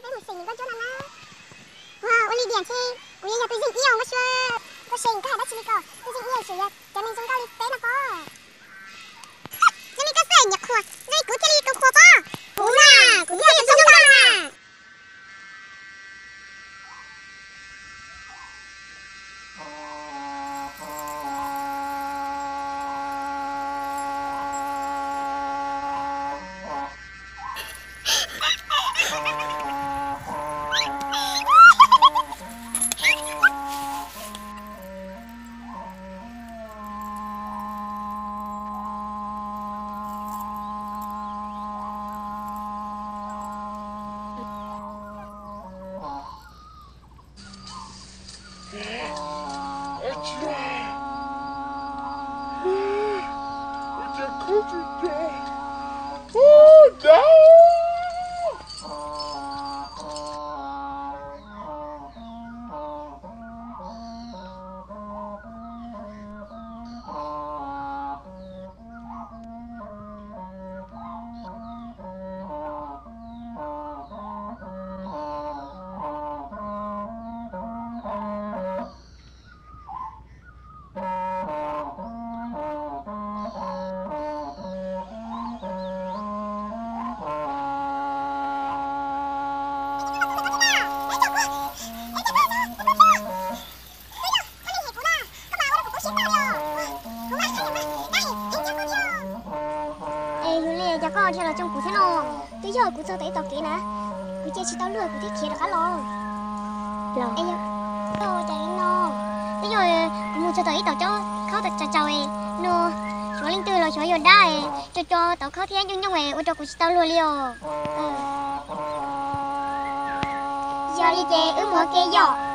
Peb mus xeem nkauj cuab no na. Ua li tiam sis kuv yeej yog tus yeej iab nkauj cuab. Nkauj Seem, koj hais dab tsi li ko? Tus yeej iab tseem yog cov neeg zoo nkauj li peb no pob. Yog li koj xeem niam qhuas, yog li kuv thiaj li tus qhuas pob. Kuv na, kuv thiaj li tus zoo nkauj na. Es yog li cas koj dhia los tsoo kuv thiab no? Twb yog kuv txog tom ib tom kev na, kuv cia tsis tau luag kuv thiaj khiav rov qab los. Es yog, cas li no, twb yog kuv mus txog tom ib tom cob khaub tsaus tsaus no, xyov leej twg los xyov yog dab es co co tau khaub thiab nyooj nyooj es ua rau kuv tsis tau luag li os. Yog li ces wb mus ua ke yom.